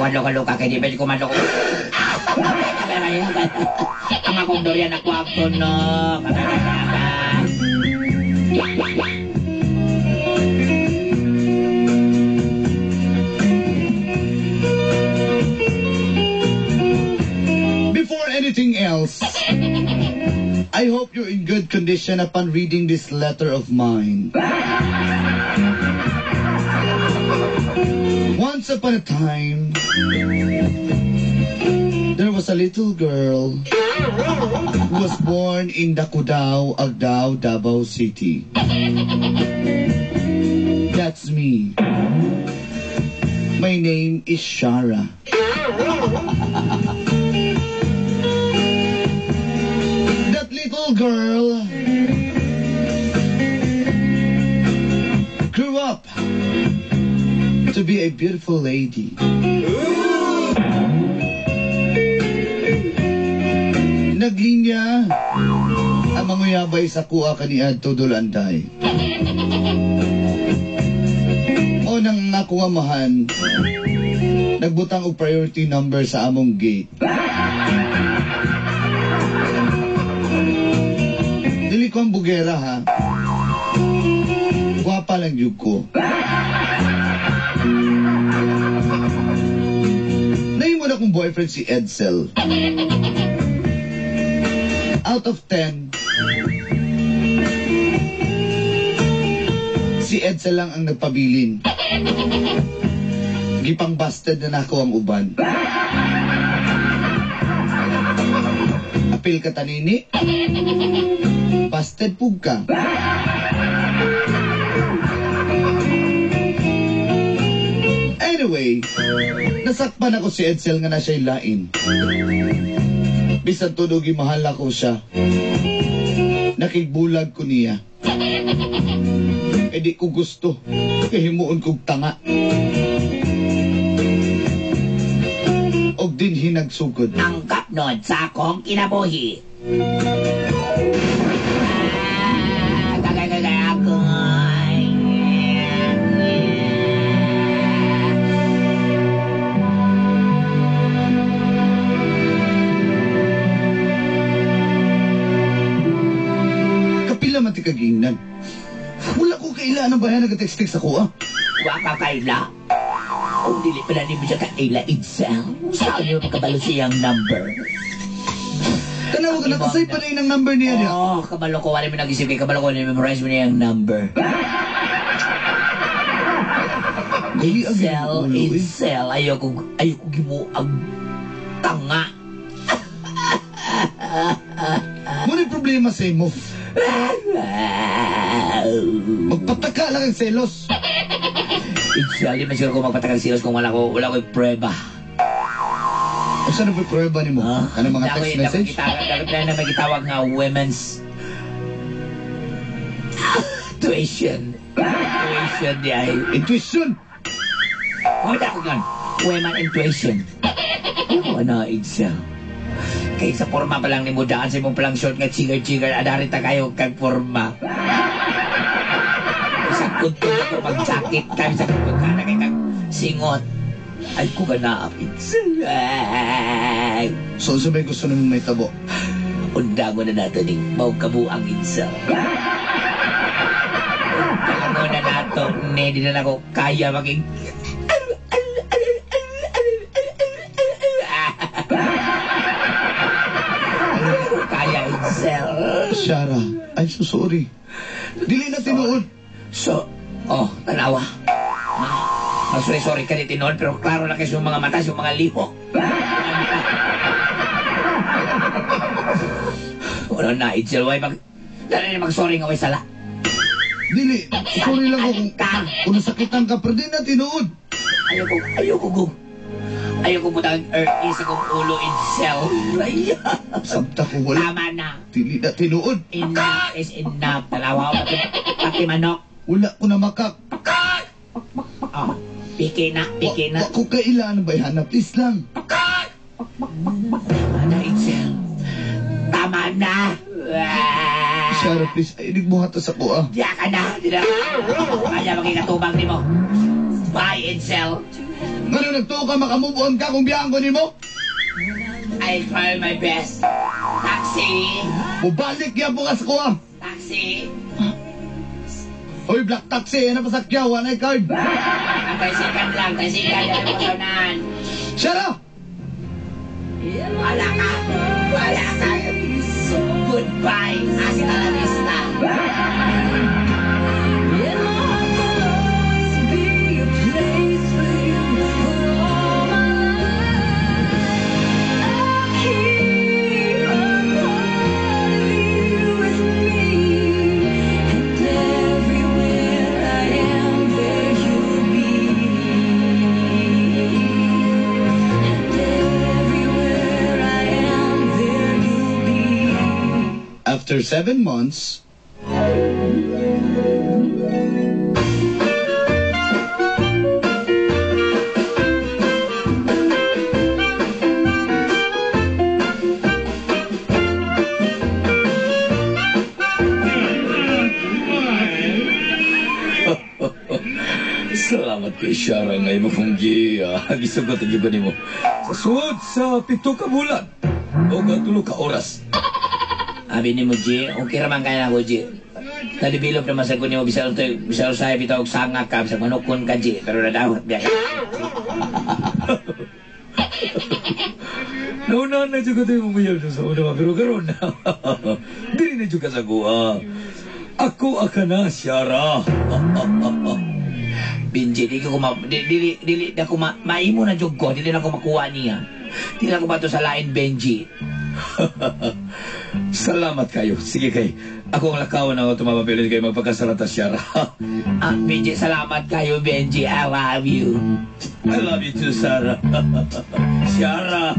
Madlok-adlok ka kay di ba ko madlok. Ang akong durian ako ang tunog. Before anything else, I hope you're in good condition upon reading this letter of mine. Once upon a time, there was a little girl who was born in Dakudao, Agdao, Davao City. That's me. My name is Shara. That little girl grew up to be a beautiful lady. Naglinya ang manguyabay sa kuha kaniadto Dulanday. O nang nakuha mahan, nagbutang og priority number sa among gate. Dili ko ang bugera ha. Gwapa lang yun ko. Nahimo na akong boyfriend si Edsel. Out of 10, si Edsel lang ang nagpabilin. Gipang busted na nako ang uban. Apil ka tanini, busted pug ka. Anyway, nasakpan ako si Edsel nga na siya'y lain. Bisan tunog mahal ako siya. Nakigbulag ko niya. E di ko gusto. Kahimuon kong tanga. Og din hinagsugod. Ang kapnod sa akong kinabuhi. Kapila man ti kagingnan. Wala ko kailan ang bayan nag-text-text ako ah. Wa ka kaila. Kung dili pala ni mo siya kaila itself, saan niyo makabalo siyang number? Tanaw ka, nakasave pa na yun ang number niya niya. Oo, oh, kabalo ko. Wala mo nag-isip kay kabalo ko. Memorize mo niya ang number. Itzel, Itzel. Ayoko gimuag tanga. Muna yung problema sa imo. Magpataka lang ang selos. Itzel, di man siguro ko magpataka ang selos kung wala ko prueba. Saan ang prueba ni mo? Ano mga text message? Dapat na may gitawag nga women's tuition. Intuition di ay. Intuition? Kumita ako gan. Women intuition. Ano na, Itzel? Kaya sa forma pa lang ni mo daan sa imong palang short nga chigar-chigar, adari ta kayo kag forma. Isang kuntun ako mag-jacket kami sa kuntun ka na kay kag singot. Ay ko ganap, Itzel. So, sabay gusto namin may tabo? Undango na nato ning mao kabuang Itzel. Undango na nato, ne, di na ako kaya maging... Kaya, Itzel. Shara, I'm so sorry. Dili na tinuod. So, oh, tanawa. Mag-sorry-sorry ka ni tinuod, pero klaro na kayo yung mga mata, yung mga lihok. Wala na, Itzel, why mag... Dali na mag-sorry nga, way sala. Dili, sorry lang ako kung nasakitan ka, pero di na tinuod. Ayoko butang isa kong ulo, Itzel. Sabta ko, wala. Tama na. Dili na tinuod. Enough is enough. Tanawa ko, pati manok. Wala ko na makak. Oh, piki na, piki na. Wa ko kailan ba hanap? Please lang. Tama na, Itzel. Tama na. Shara, please. Ay, inig mo hata sa ko, ah. Diya ka na. Di na. Kaya maging katubang ni mo. Goodbye, Edsel. Ngano nagtuo ka makamove on ka kung biyaan ko nimo? I'll try my best. Taxi! Mubalik yan bukas ko ah. Taxi! Hoy, black taxi, ano pa sakyaw, wala card. Ang tricycle lang, tricycle na lang. Shut up! Wala ka! Wala ka! Goodbye! Hasta la vista! After 7 months, Salamat kay Shara nga imo kong gisugot ang juga nimo. Sa suod sa 7 ka bulan o 3 ka oras. Abi ni mo, G, okay raman kaya ako, G. Nadibilop naman sa kunin mo, bisal usahay, bitaw og sanga ka, bisag manukon ka, G. Pero nadawat biya ka. Nauna na juga tayo mumuyab sa una, pero karon na. Dili na juga sa kuha. Ako aka na, Shara. Benji, di ko dili dili na ko maimo na jud ko, dili na ko makuha niya. Dili na ko bato sa lain, Benji. Salamat kayo. Sige kay. Ako ang lakawan ng tumapabilin kayo magpagkasalata, Shara. Ah, Benji, salamat kayo, Benji. I love you. I love you too, Sarah. Shara.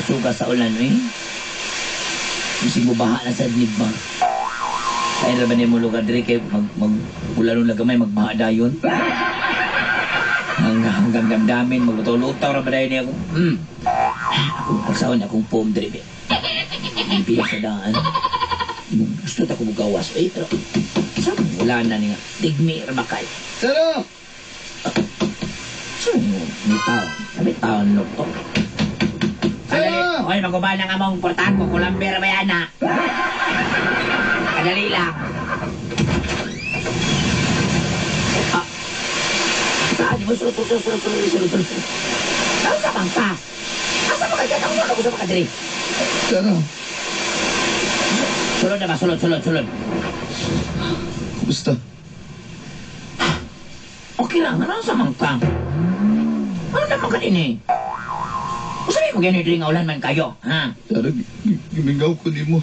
Suga sa ulan, eh. Bisig mo baha na sa ba? Kaya na ba mo lugar diri kay mag ulan na gamay, magbaha dayon. Hanggang damdamin, maglutaw-lutaw ra ba dayon niya ako. Akong alsaon, akong foam diri. Hindi sa daan. Gusto ta ko mugawas. Eh, pero sa ulan na niya. Tigmi ra ba kay? Saro! Saan mo? May tao. May tao ang lukto. Hoy, maguba ng among portahan ko. Kulambera ba yan, ha? Kadali lang. Ah. Saan mo? Sulod, sulod, sulod, sulod, sulod, sulod. Saan sa bangka? Asa mo kaya? Ako sa makadiri. Saro. Sulod na ba? Sulod, sulod, sulod. Kumusta? Okay lang. Ano sa mangka? Ano naman ka din eh? Usabi mo ganyan diri nga ulan man kayo, ha? Sara, gimingaw ko nimo.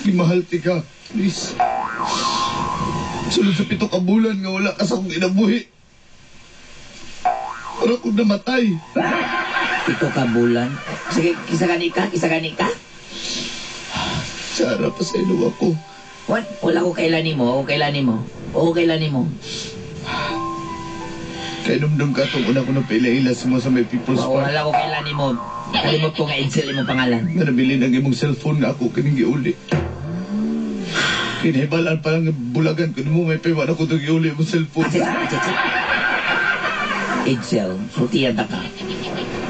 Gimahal ti ka, please. Sulod sa 7 ka bulan nga wala ka sa akong inabuhi. Para kong namatay. 7 ka bulan? Sige, kisa gani ka? Kisa gani ka? Sara, pasaylo ako. What? Wala ko kailan nimo, o kailan nimo. O kailan nimo. Kainomdom ka itong una ko na pila-ila sa mga sa may People's Park. Wala ko kailan nimo. Kalimot ko nga Edsel imong pangalan. Nga nabili ng imong cellphone nga ako kining giuli. Kinahibalan pa lang bulagan ko nimo may paywan ako itong giuli imong cellphone. Edsel, sultiyan ta ka.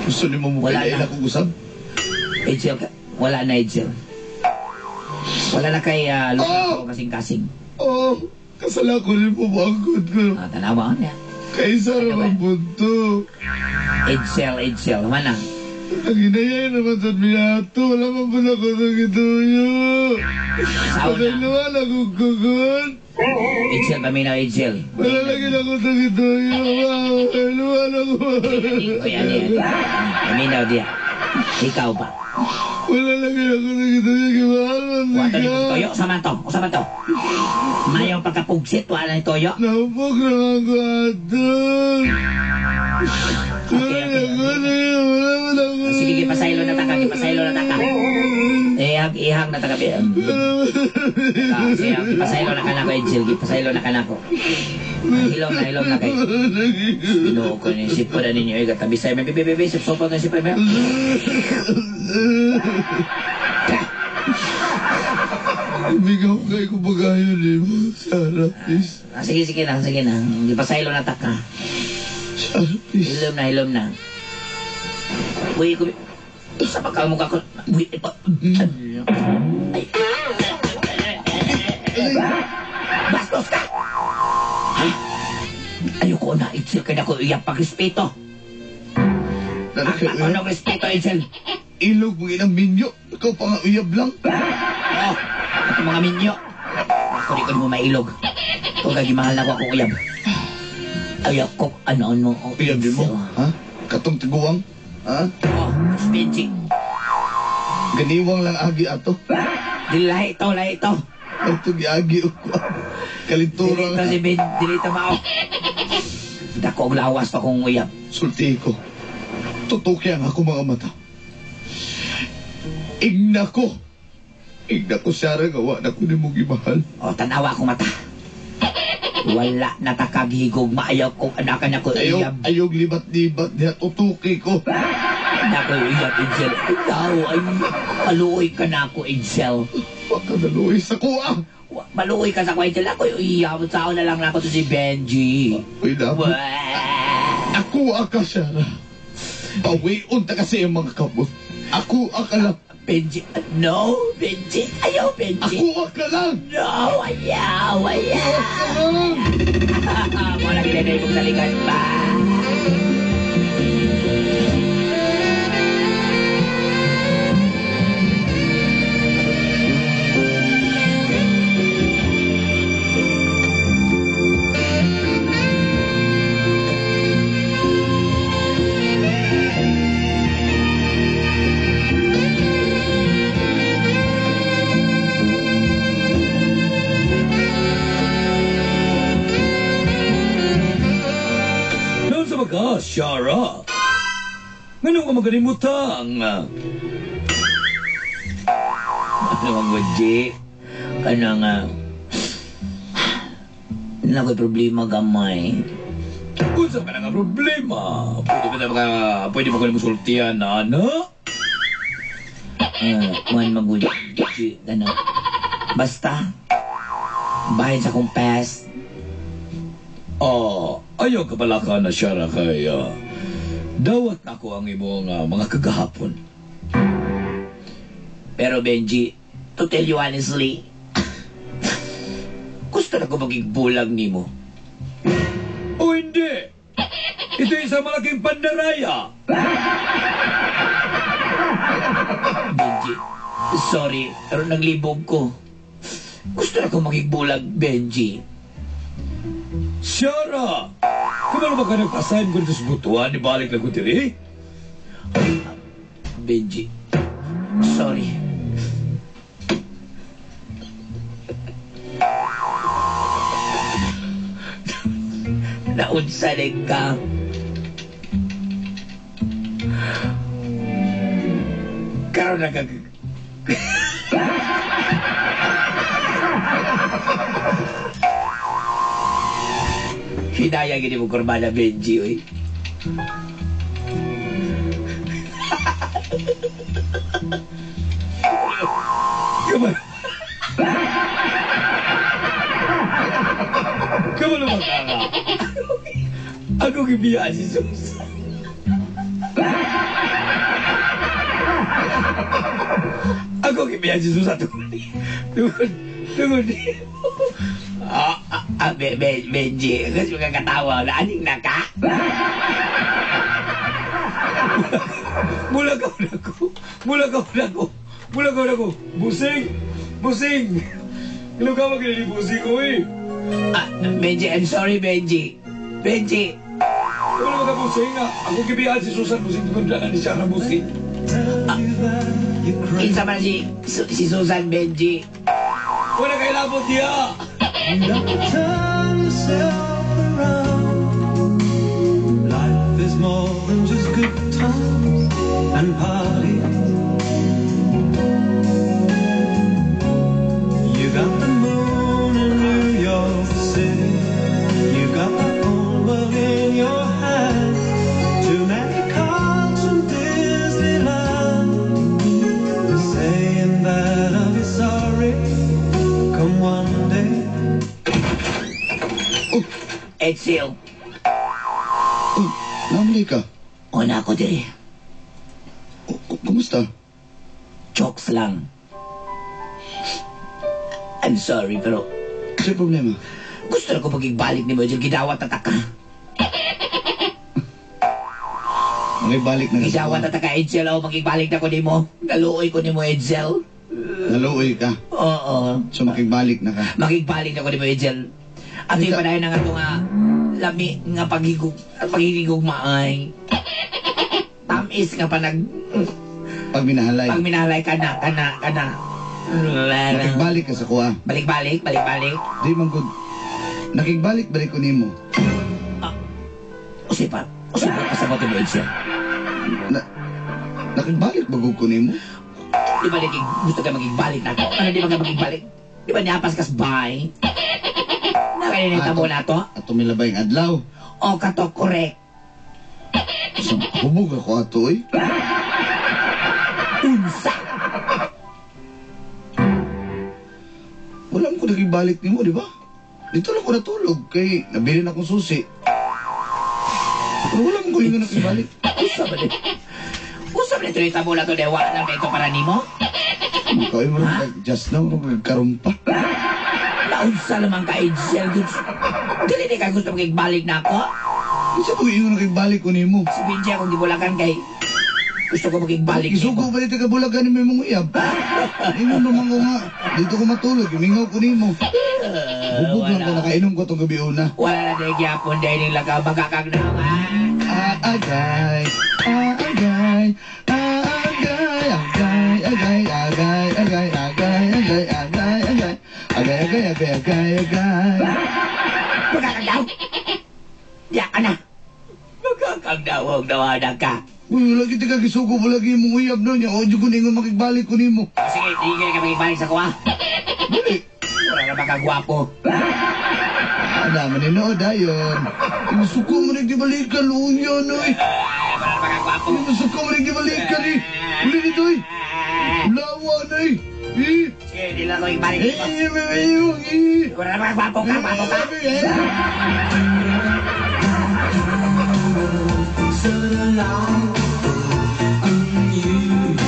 Gusto nimo mo pila-ila kong usab? Edsel, wala na Edsel. Wala na kay lugar ko kasing-kasing. Oh, kasala ko rin po bangkod ko. Ah, tanawa niya. Kaysa naman bunto. Edsel, Edsel, mana? Ang inayay naman sa miyato. Wala man po na ko sa gituyo. Sauna. Wala naman akong kugon. Edsel, paminaw, Edsel. Wala lagi na ko sa gituyo. Wala naman ako. Paminaw diya. Ikaw ba? Wala lagi ako nakita niya gimahal man Wa to ni ka. toyo sa man to. Usa man to. Mayaw pagkapugsit wa na ni toyo. Naupok naman ko ato. Okay, okay. Sige, gipasaylo na taka, gipasaylo na taka. Ihag, ihag na taka. Sige, gipasaylo na kanako, Edsel, gipasaylo na kanako. Hilom na, hilom na kay. Ginoo ko ni sipo na ninyo, eh, katabi sa'yo. Bebe, bebe, sip, sopo na sipo. Ibigaw kay ko pagayon eh mo. Sarah, please. Sige, sige na, sige na. Gipasaylo na taka. Sarah, please. Hilom na, hilom na. Uy, ko. Sa pagkamukha ko. Uy, ito. Ay. Bastos ka! Ha? Ayoko na, Itzel, kaya ako iyang pagrespeto. Ang Anong respeto, Itzel? Ilog mo inang minyo. Ikaw pa nga uyab lang. Oh, ito mga minyo. Ako di ko mo mailog. Ito gagi mahal na ko akong uyab. Ayoko, ano-ano. Uyab din mo? Ha? Katong tiguang? Ha? Oh, Benji. Ganiwang lang agi ato. Dili lahi ito, lahi ito. Ito giagi ko. Kalintura Dili ito si Ben, dili ito mao. Dako og lawas pa kong uyab. Sulti ko. Tutuki ang ako mga mata. Igna ko. Igna ko siya gawa na ko ni mong imahal. O, tanawa akong mata. Wala na takaghigog, maayaw kong anakan ako uyab. Ayaw libat-libat niya, tutuki ko. Nako uyab, Edsel. Ikaw, ay, maluoy ka na ako, Edsel. Baka naluoy sa kuha. Maluoy ka sa kuha, Edsel. Ako uyab, sao na lang na ako to si Benji. Uy, dapat. Ako ka, Sarah. Bawion ta kasi ang mga kamot. Ako ka lang. Benji, no, Benji. Ayaw, Benji. Ako ka lang. No, ayaw, ayaw. Ako ka lang. Wala ginagay kong talikan pa. Ka, Shara. Ngano ka magalimutang? Ano ang gudji? Kanang, nako'y problema gamay. Unsa ka na nga problema? Pwede ba ka musultian na, ano? Kuhan magudji. Kanang, basta, bahin sa akong past. Ayaw ka pala ka na, Shara, kay dawat na ako ang imong mga kagahapon. Pero Benji, to tell you honestly, gusto na ko maging bulag nimo. O hindi! Ito isang malaking pandaraya! Benji, sorry, pero naglibog ko. Gusto na ko maging bulag, Benji. Shara! Kumano ba ka nagpasign ko dito sa butuan? Ibalik lang ko diri? Benji, sorry. Naunsa rin ka. Karoon na kag... Hinaya gini mo kurbana, Benji, oy. Kamalo ba ka nga? Ako gibiya si Susan. Ako gibiya si Susan. Tungod, tungod. Benji, kasi magkakatawa na aning na ka? Mula ka na ko. Mula ka na ko. Mula ka na ko. Busing! Busing! Ilo ka maglili busing ko eh. Benji, I'm sorry, Benji. Benji! Wala ka busing nga. Ako gibiyaan si Susan busing. Tungod lang ni siya na busing. Kinsa man si Susan Benji? Wala kay labot diya. You got to turn yourself around. Life is more than just good times and parties. You got the moon in New York City. You got the whole world in your hands. Too many cards from Disneyland. Saying that I'll be sorry come one day. Edsel, Oh, namali ka. Una ako diri. Oh, kumusta? Jokes lang. I'm sorry, pero Sa problema? Gusto na ko magigbalik ni mo, Edsel. Gidawat na taka. Makigbalik na ka sa Gidawat na taka, Edsel. O, magigbalik na ko nimo. Naluoy ko nimo, Edsel. Naluoy ka? Oo. So makigbalik na ka? Makigbalik na ko nimo, Edsel. At yung padayon na nga ito nga lami nga pagigigug maay. Tamis nga panag Pag minahalay. Pag minahalay ka na, ka na, ka na. Makigbalik ka sa kuha. Balik-balik, balik-balik. Di man good. Nakigbalik-balik ko nimo. Ah, usipa, usipa pasabot mo, Edsel. Nakigbalik ba ko nimo? Di ba gusto ka magigbalik na ako? Ano di ba ka magigbalik? Di ba niapas kas bye? Nakainita mo na to? Ato milabay ang adlaw. O kato, correct. So, hubog ako ato, eh. Unsa? Wala mo ko nakigbalik nimo, di ba? Dito lang ko natulog kay nabilin akong susi. Pero wala mo ko yung nakigbalik. Unsa ba ni? Unsa ba ni tuloy mo na to, dewa lang dito para nimo? Ikaw ay marang just now, marang karumpa. Naunsa lamang ka, Edsel. Dili di ka gusto magigbalik na ako? Unsa ba yung nakigbalik ko nimo? Si Benji akong gibulakan kay gusto ko magigbalik Isugo nimo. ba dito ka bulagan ni mong uyab? Ingon naman ko nga, dito ko matulog, imingaw ko nimo. Hubog lang ko, nakainom ko itong gabi una. Wala na dahil gyapon dahil nila ka, magkakag na nga. Agay, agay, agay, agay, agay, agay, agay, agay, agay, agay, agay, agay, agay, agay, agay, agay. Magkakag daw! Diya ka na! Magkakag daw, huwag nawanan ka. Uy, wala kita kagisugo, wala kita mong uyab no niya. O, ko ningon makigbalik ko nimo. Sige, di ka makigbalik sa kuha. Dili. Wala na makagwapo. Ana, maninood ayon. Isuko mo nagdibalikan, uyan, oy. Wala na makagwapo. Isuko mo nagdibalikan, eh. Uli dito, eh. Lawa na, eh. Eh. Sige, di lang ako ibalik Eh, nimo. eh, eh, eh, eh. Wala na makagwapo ka, gwapo ka. Eh, eh, eh. So delightful, unusual.